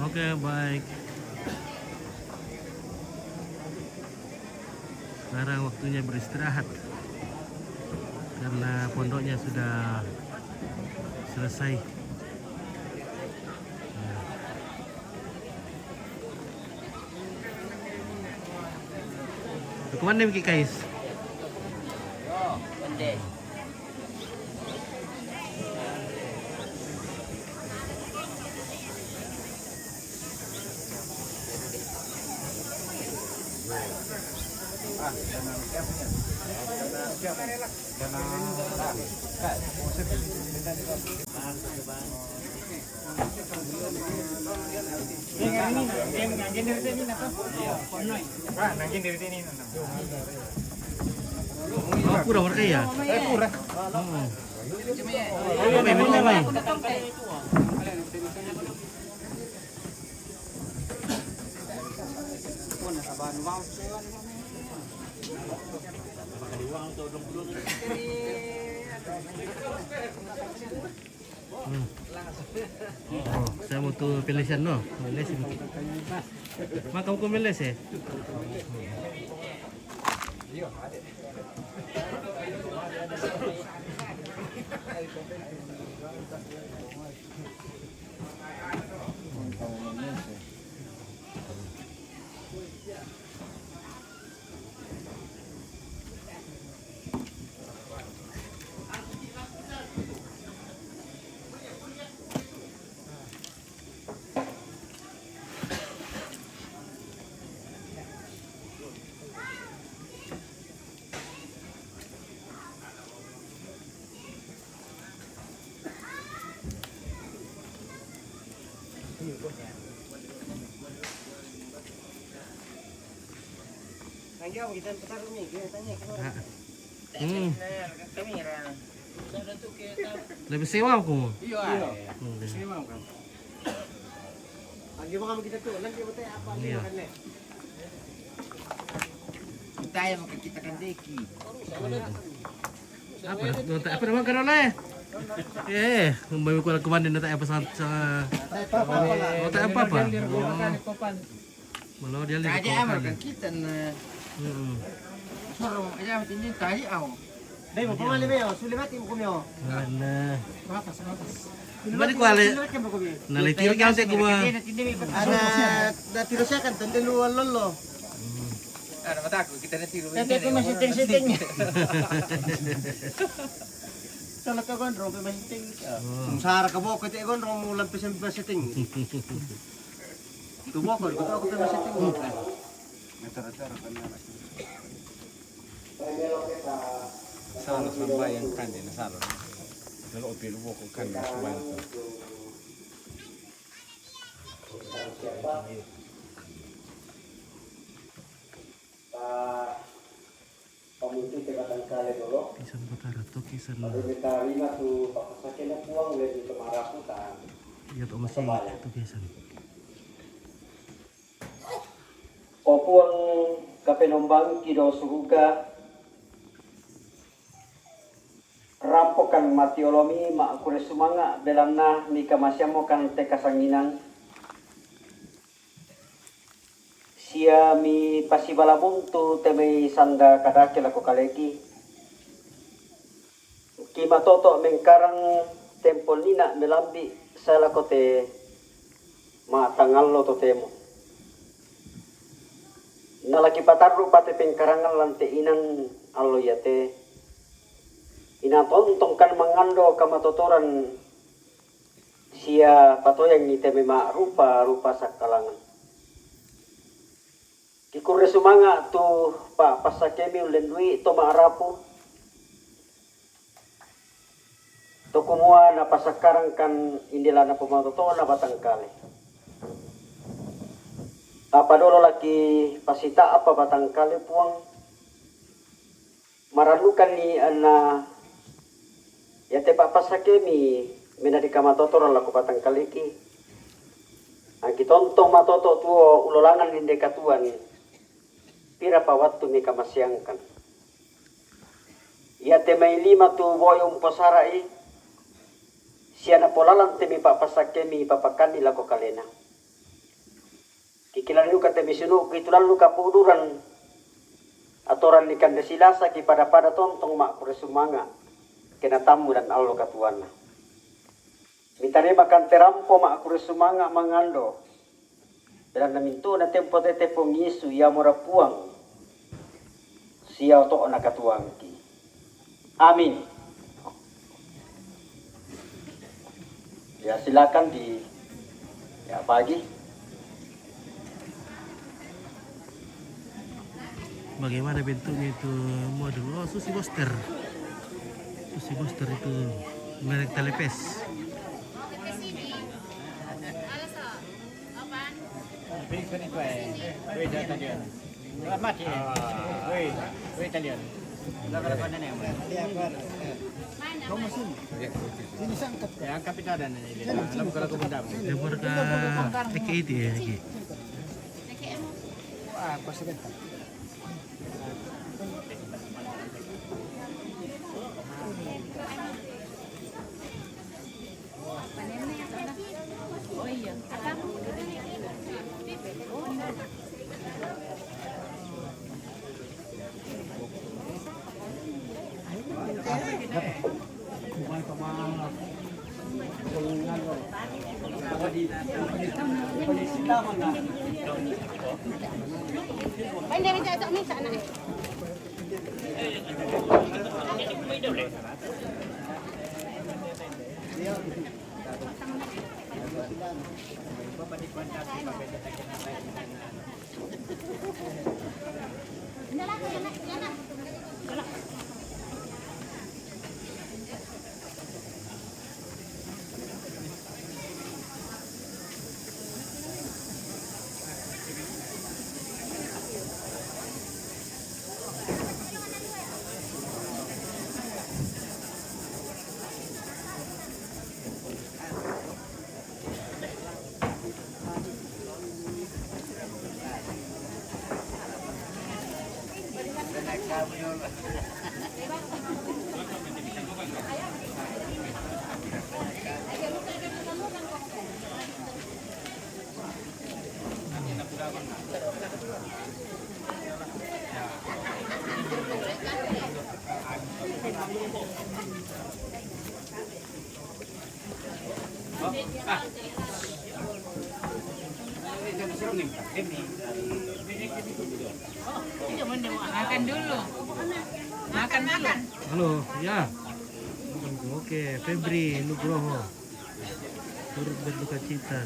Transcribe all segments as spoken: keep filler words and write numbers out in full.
Oke, baik. Sekarang waktunya beristirahat karena pondoknya sudah selesai. Kemana, Miki Kais? Oh, pura warga ya? Eh, pura. Oh. Mai, mai, mai. Hmm. Oh, saya mau tu pelesan no. Pelesan. Maka aku melese. Lagi apa kita putar ni? Kita tanya ke orang. Hmm. Lebih sewa aku. Iya. Hmm, iya. Sewa kan. Lagi apa kita tu? Nanti betul apa ni? Iya. Makan ni. Kita yang makan kita kan deki. Apa dah? Apa dah makan oleh? Eh, membawa kuala kemana nak tak apa sa-, sa-, oh, tak apa apa. Oh. Malah dia lihat. Tadi apa kan kita na. Hmm. Sorong aja macam ni tadi au. Dai, mau kemana, Beo? Sulit mati mau kemana? Mana? Ratas, ratas. Mana kuala? Sulit mati mau kemana? Nah, lagi tiga kali saya gua. Ada, dah tiru saya kan, tende lu lolo. Ada mata aku, kita nanti lu. Nanti aku masih ting-ting. Salah ka gondrong pe masiting. Oh. Sara ka boko te gondrong mu lampe sampe masiting. Tu boko ko to ko pe masiting. Sala sambayang kande na sala. Lalu opi lu boko kande na sambayang. Kisan Batara to kisan. Iya, to masih to kisan. O Puang, kapenombangki do suruga, rapokan mati olomi ma kure sumanga belanna mi kamasiammokan te kasanginan. Sia mi pasibalamuntu te mai sanda kadake lako kaleki. Ki matoto mengkarang tempol nina melambi sae lako te matangallo totemo. Nalaki patarru pate pengkarangan lante inan allo iate. Ina tontongkan mangando kamatotoran sia patoyangngi te mai ma'rupa-rupa sakkalangan. Kikurre sumanga' tu pa'passakemi ullendui to ma'rapu, to kumua napasakkarangkan indelana Puang Mato To'na batang kale. Apa dolo laki pasita'pa batang kale Puang, marannukanni anna iate pa'passakemi mena dikamatotorang lako batang kaleki. Angki tontong matoto tuo ulolangan inde katuoan, pirapa wattu mikamaseangkan. Iate mai lima tu boi umposara'i, sia napolalang te mi pa'passakemi papakanni lako kalena. Kilala nu kate misunu ki tulan nu kapuduran atoran ni kande silasa ki pada-pada tontong ma' kure sumanga' kena tammu dan allo katuana. Mitane makan terampo ma' kure sumanga' mangando. Belanna mintu'na tempo tete Puang Yesu iamora Puang sia oto'na katuangki. Amin. Ya, silakan di, ya, bagi. Bagaimana bentuknya itu modul? Oh, sushi booster. Sushi booster itu merek Telepes. Weh, jangan talian. Weh, weh, talian. Belakang depan nenek, Mbak. Ya, angkat itu ada nenek. Lalu kalau aku benda. Dia berka Eki itu ya, Eki. Wah, pas sebentar. Makan dulu. Makan dulu. Halo, ya. Oke, Febri Nugroho. Turut berduka cita.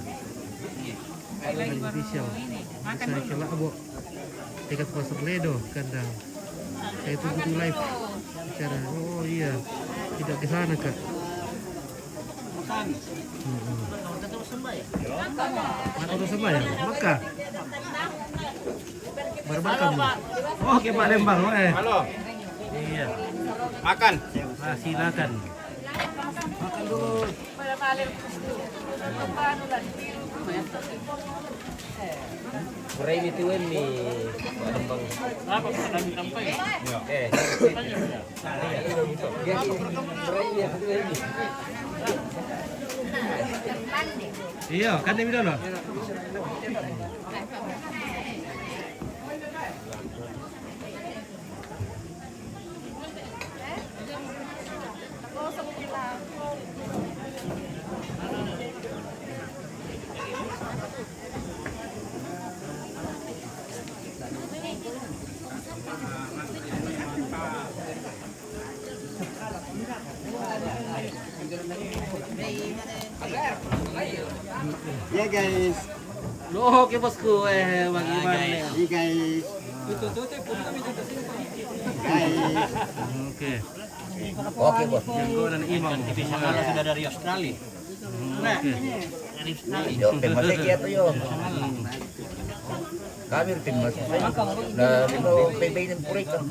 Lagi baru ini. Makan dulu. Saya kelak, Bu. Dekat Pasar Ledo, kandang. Saya tunggu di live acara. Oh iya, tidak ke sana, Kak. Makan. Mm-mm. Makan tuh semua ya? Makan. Baru makan. Oke, Pak Lembang, eh. Halo. Iya. Makan. Ah, silakan. Makan dulu. Kurai ni tuan ni, Pak Lembang. Apa, Pak Lembang? Eh. Iya, kan dia bilang lah. Ya, guys. Loh, oke, bosku. Eh, bagaimana? Iya, guys. Guys. Oke. Oke, bos. Jenggo dan Imam. Di sana sudah dari Australia. Oke. Dari Australia. Yo, terima kasih ya, tuh, yo. Kami rutin, Mas. Nah, itu P B ini proyek kan.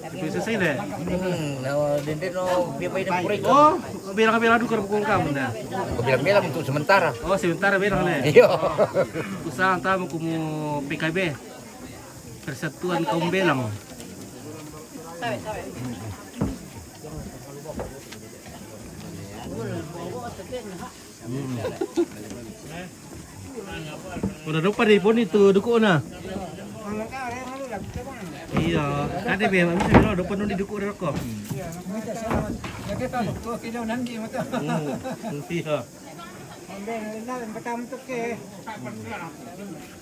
Itu selesai deh. Hmm, nah, dende no P B ini proyek. Oh, bilang-bilang dulu kalau bukan kamu dah. Aku bilang-bilang untuk sementara. Oh, sementara bilang deh. Iya. Usaha tamu kumu P K B. Persatuan Kaum Belang. Hmm. Udah dopan di pon itu duku na. Iya, kan dia bilang bisa lo dopan di duku rokok. Hmm, iya.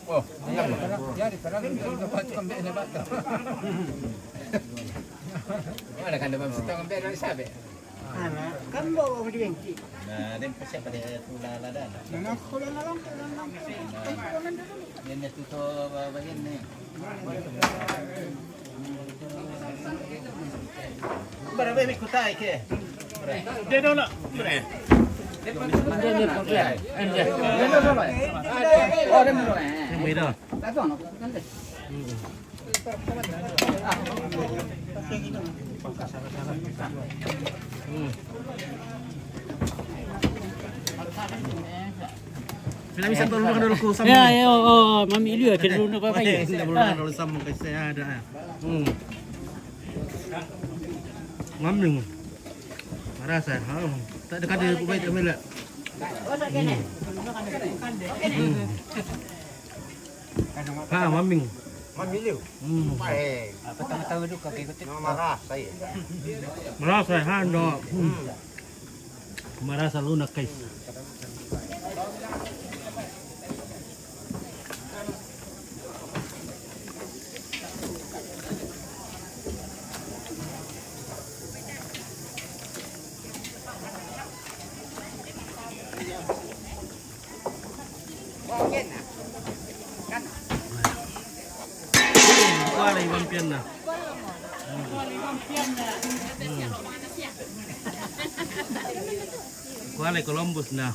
Oh, iya. Jadi kalau itu dapat kembali dapat. Mana kan dapat setengah kembali dari sabe. Ana, kan bawa di bengki. Na, den pa siya pa de tula la dan. Na, na, kulang na lang, kulang na lang. Yan na tuto, ba, ba, yan na eh. Bara, ba, may kutay ke. De, no, no. May da. Pila bisa tolong dulu ku sama. Ya, ya, oh, oh, mami Ilio, kira dulu apa ya? Tidak boleh kalau sama ke saya ada. Hmm. Mami. Marasa, ha. Tak ada kada ku baik kami lah. Hmm. Hmm. Ha, maming. Mamiliw. Hmm. Eh. Apa tama-tama do ka kay kutik? No, marasa eh. Marasa, ha, no. Hmm. Marasa lunak, guys. Kuala Ibang Pian na. Hmm. Kuala Columbus na.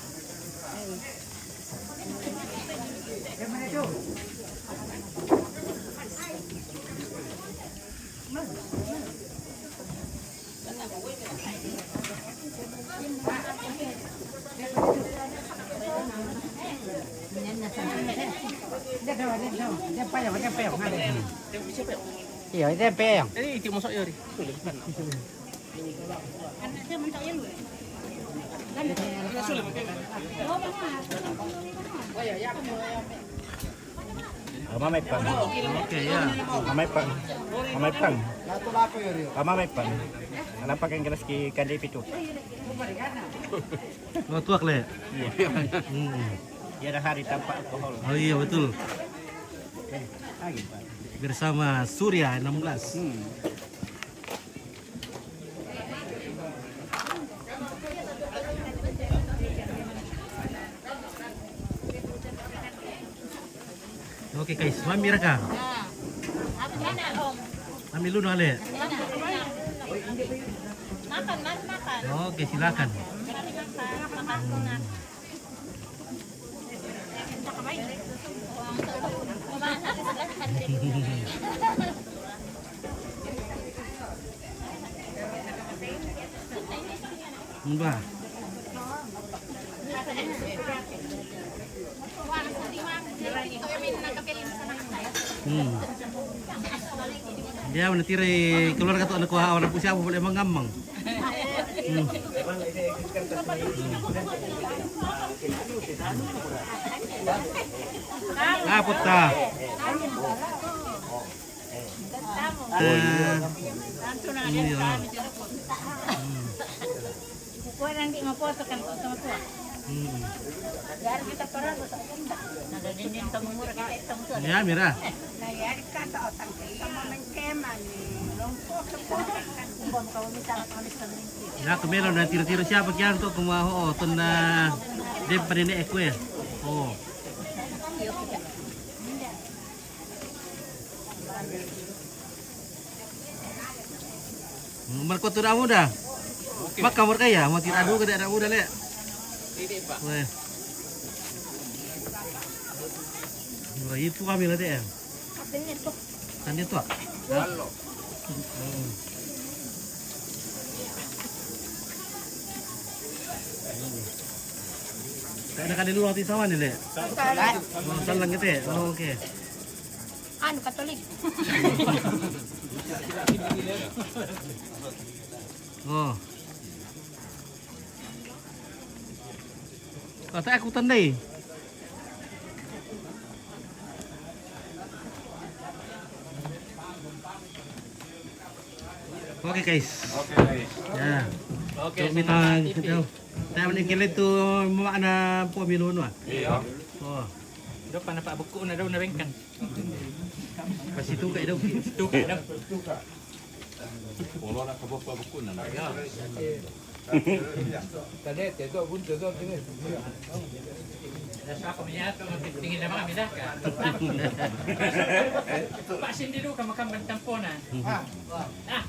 Iyo, ito yung peyong. Ini iti masuk ya, Ri. Sulit kan? Sulit. Mama may pan. Okay, yeah. Mama may pan. Mama may pan. Mama may pan. Alam pa kang galas ki Kandipito. Matuak le. Iya. Hmm. Iya dah hari tanpa alkohol. Oh iya, betul. Lagi, Pak. Bersama Surya enam belas. Hmm. Okay, guys, mami raka. Mami lu nale. Makan, Mas, makan. Okay, silakan. Makan, makan. Mbah. Hmm. Dia menitiri keluarga tu anak kuah awan aku siapa boleh mengamang. Hmm. Hmm. Apa ta? Eh, iya. Hmm. Hmm. Ya, mira. Ya, kemelo na tiro-tiro siapa kian tu kuma, oh, tun na dem pa nenek ku ya. Oh. Umur ko tu dah muda. Maka umur kaya, mau tidak adu kada anak muda le. Weh. Murah itu kami lah deh. Tanya tu. Halo. Hmm. Kada, kada dulu waktu sawan ni le. Salang. Oh, salang gitu ya. Oh, okay. Anu, Katolik. Oh. Ata aku tandai. Oke, guys. Oke, guys. Ya. Oke, Tok sama Mitang, T V. Tahu. Tahu ni kile tu mana po milu nu, ah? Iya. Oh. Dah pana pa buku na daw na bengkan. Pasi tuka daw. Tuka daw. Polo na kabo pa buku na na. Ya. Tadi itu pun itu ini. Nasa ako niya ito, tingin naman kami na ka. Pasin di do ka makamban tampo na. Ah,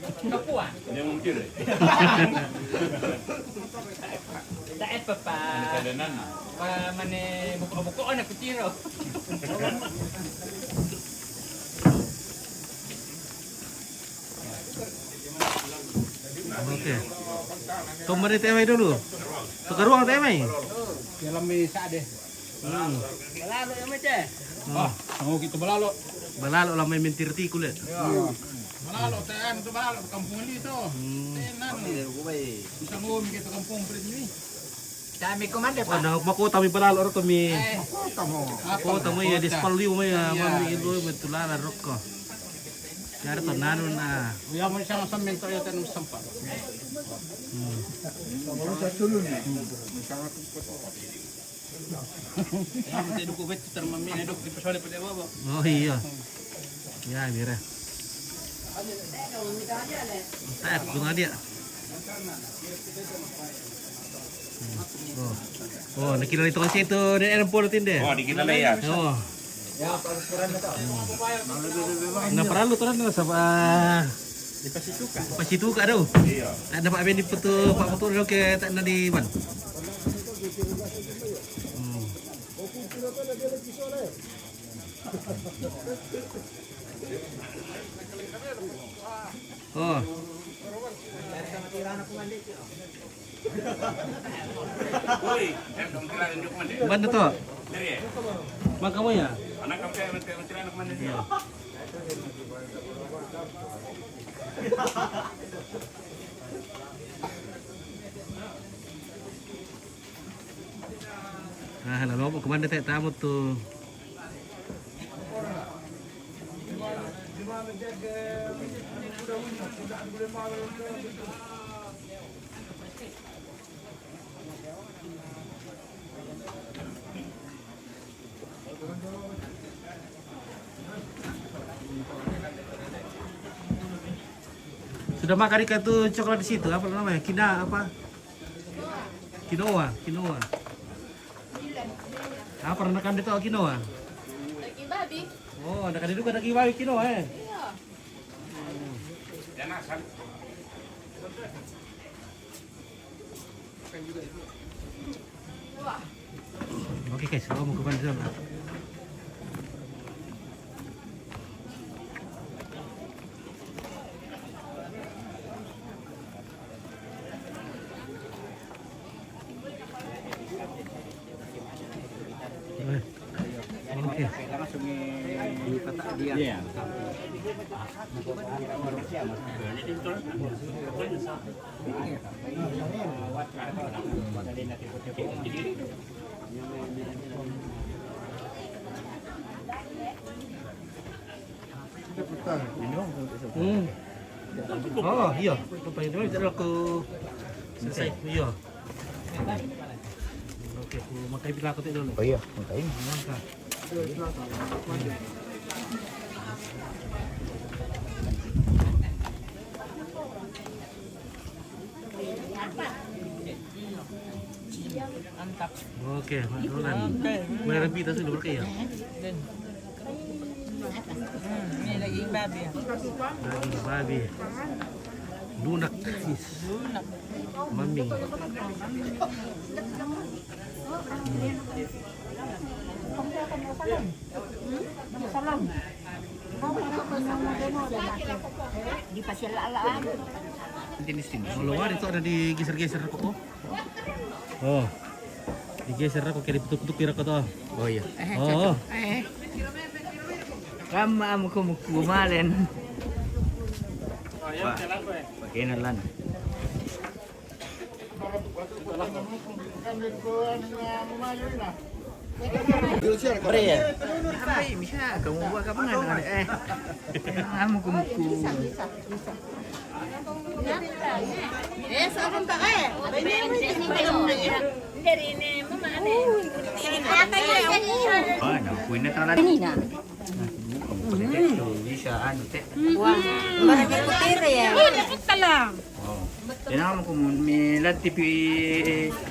kapuan. Hindi mo kira. Taet pa pa. Ano ka na na? Pa mane buko-buko na kutiro. Oke. Kembali temai dulu. Tukaruang temai. Dalam misa deh. Hmm. Balalo ya, Mece? Oh, kita balalo. Balalo lamai mentir ti kulit. Balalo, te, anu tu balalo, kampung ini tu. Hmm. Te, nanu. Bisa ngomong kita kampung kulit ini. Kami komande, Pak. Wah, na makota mi balalo ro kami. Eh. Makota mo. Makota mo ya, di Spaliu mo ya, mami ilu mo tulala roko. Yar to nanu na. Uya mo isang samento ya tanong sampa. Hmm. Ang tiyan ko bet termami na dok di pasal pa diba ba? Oh iya. Ya, mira. Tak guna dia. Oh. Oh, nakita dito kasi ito ni Aaron Polo tinde. Oh, di kita na ya. Oh. Na paralo to na sa pa. Di pa si Tuka. Pa si Tuka daw. Iya. Tak dapat bini putu, Pak Putu daw kay tak na di man. Hmm. Oh. Uy, eh, kamu kira rindu ko man, eh. Banda to. Diri, eh. Makamu ya? Anak kamu kaya, kaya, kaya, kira anak mana dia? Ah, lalu apa kemana teh tamu tuh? Sudah makan ikan tu coklat di situ, apa namanya? Kina apa? Quinoa, quinoa. Apa pernah makan itu quinoa? Daging babi. Oh, ada kan itu kan daging babi quinoa, eh? Iya. Oke, guys, mau ke mana dulu? Eh, oke. Iya. Hmm. Oh, iya. Apa itu? Tidak aku selesai. Iya. Oke, aku makai bila aku tak dulu. Oh iya, makai. Makan. Mantap. Oke, Mak Dolan. Oke. May rabi tayo sa lugar kaya. Din. Hmm, ini daging babi, ah. Daging babi. Lunak. Lunak. Maming. Di pa sila alam. Tinis-tinis. Ang lugar ito na di geser-geser ako, oh. Oh. Di geser ako, kaya diputuk-putuk pira ko to. Oh, iya. Eh, oh, cocok. Oh. Eh. Kama mo kumukumalin. Ba, pakinan lang. Beri ya. Apa ini? Bisa kamu buat apa nggak ada? Eh, kamu kumuku. Eh, sabon tak eh. Ini ini ini. Dari ini mana? Ah, nak kuina tak lagi. Ini nak. Bisa anu teh. Wah, barang putih ya. Ini kita lah. Oh. Kailangan mo kung may lad tipi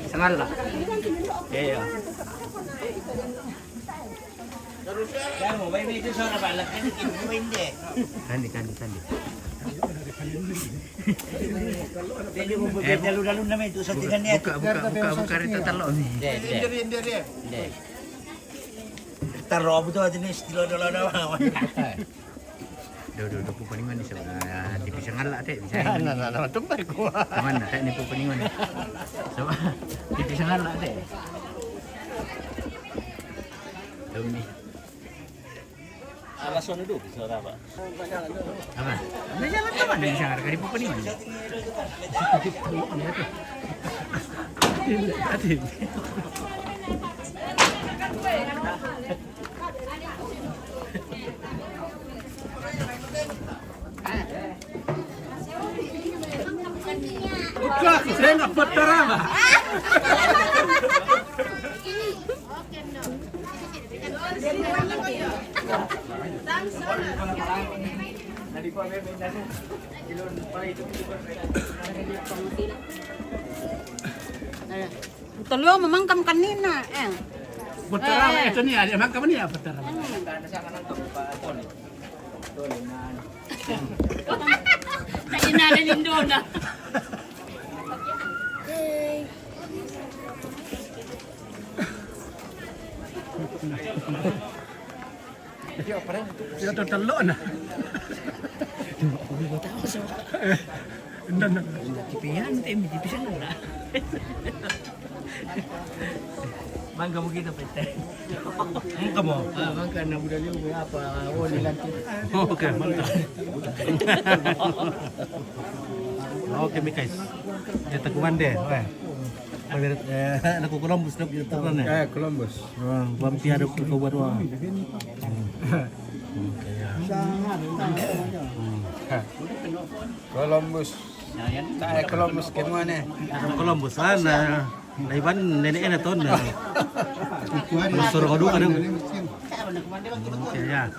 sa ngala. Kaya. Kaya mo, may may ito sa nabala. Hindi, hindi, hindi. Pwede mo ba, eh, lalo-lalo na may ito sa tinan niya. Buka, buka, buka, buka rin tatalo. Hindi, hindi. Hindi, hindi, hindi. Taro, abu to, atin yung estilo na lang naman. Do, do, do, pupaningon ni sa, ah, di bisa ngala, te, bisa. Na, na, na, tumbar ko. Taman na, te, ni pupaningon. Sa, di bisa ngala, te. Dumi. Alas ano do, bisa ra ba? Apa? Nagjalan naman, di bisa ngala, di pupaningon. Atin, atin. Buka, saya nggak berterang. Talo, mamangkam kanina. Eh. Berterang, eh, ito niya, mamangkam niya, berterang. Kaya na rin yung dona. Iya, tatalo na. Hindi na. Tipihan, te, may tipihan na. Mangga mo kita, pete. Ang kamo? Ah, mangga na budal yung apa, oh, nilanti. Okay, mangga. Okay, mi guys. Kita kumande, eh. Malirit, eh, naku Columbus, naku Columbus, eh. Eh, Columbus. Ah, bang tiada ko buat wa. Hmm. Hmm. Columbus. Kaya Columbus, kaya mo ne. Naku Columbus, ah, na, na iban nene ena ton na. Masoro ko dua kadang. Okay, ya.